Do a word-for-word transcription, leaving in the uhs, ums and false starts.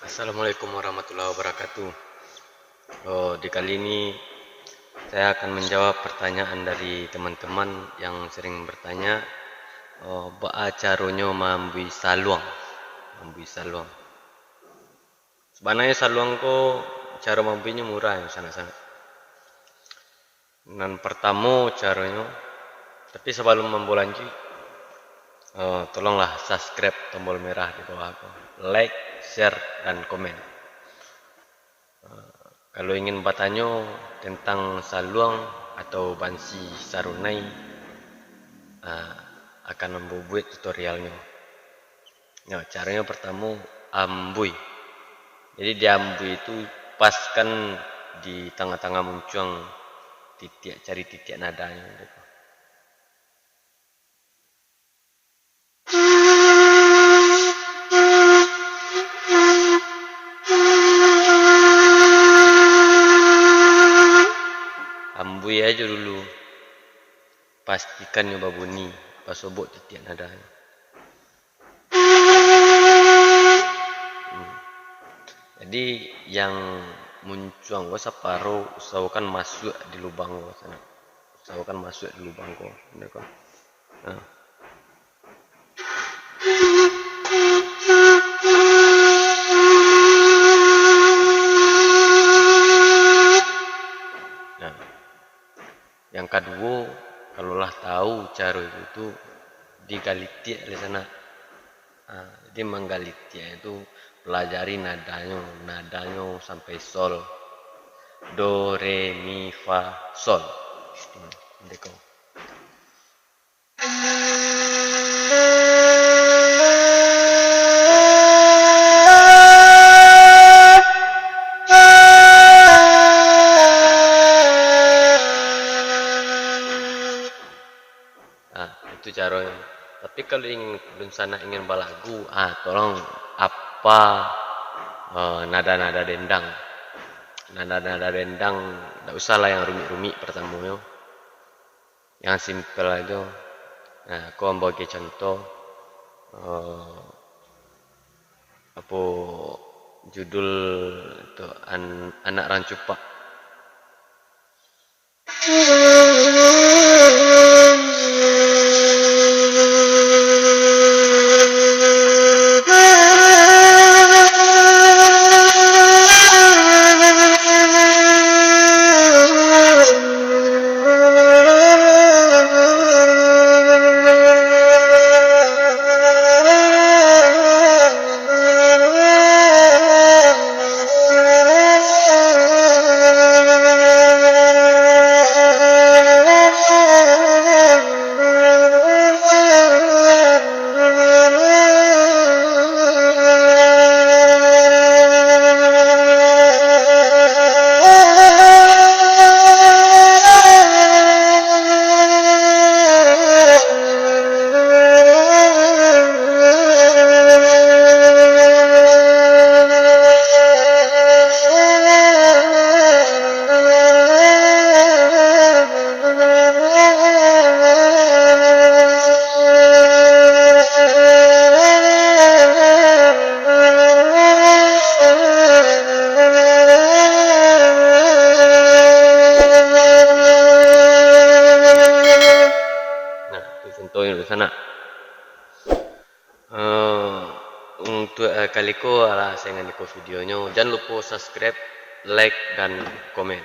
Assalamualaikum warahmatullahi wabarakatuh. Oh, di kali ini saya akan menjawab pertanyaan dari teman-teman yang sering bertanya, oh, baa caronyo maambui saluang, maambui saluang. Sabananyo saluang ko caro maambuinyo murah, sanak-sanak. Nan partamo caronyo, tapi sabalum ambo lanjuik, eh, tolonglah subscribe tombol merah di bawah ko, like, share, dan komen. Eh, kalau ingin batanyo tentang saluang atau bansi sarunai, eh, akan ambo buek tutorialnyo. Nah, caronyo partamo, ambui. Jadi, di ambui tu paskan di tangah-tangah muncuang titiak, cari titiak nadanyo. Ambui ajo dulu. Pastikan nyo babunyi, basobok titiak nadanyo. Hmm. Jadi, yang muncuang ko saparo usahokan masuak di lubang ko, sanak. Usahokan masuak di lubang ko, bana ko. Nah. Nah. Yang kaduo, kalau lah tahu caro itu tu, digalitiak lai sanak. Ah, jadi manggalitiak itu pelajari nadanyo, nadanyo sampai sol. Do, re, mi, fa, sol. Hmm, beko. Nah, itu caronyo. Tapi kalau ingin, dunsanak ingin balagu, ah, tolong apa, eh, nada-nada dendang. Nada-nada dendang, ndak usahlah yang rumik-rumik pertamonyo. Yang simpel ajo. Nah, ko ambo bagi contoh, eh, apo judul tu, An-, Anak Rancupak. Nah, itu contohnyo di sana. Eh, untuk, eh, kali ko alah saingan iko videonyo. Jan lupo subscribe, like, dan komen.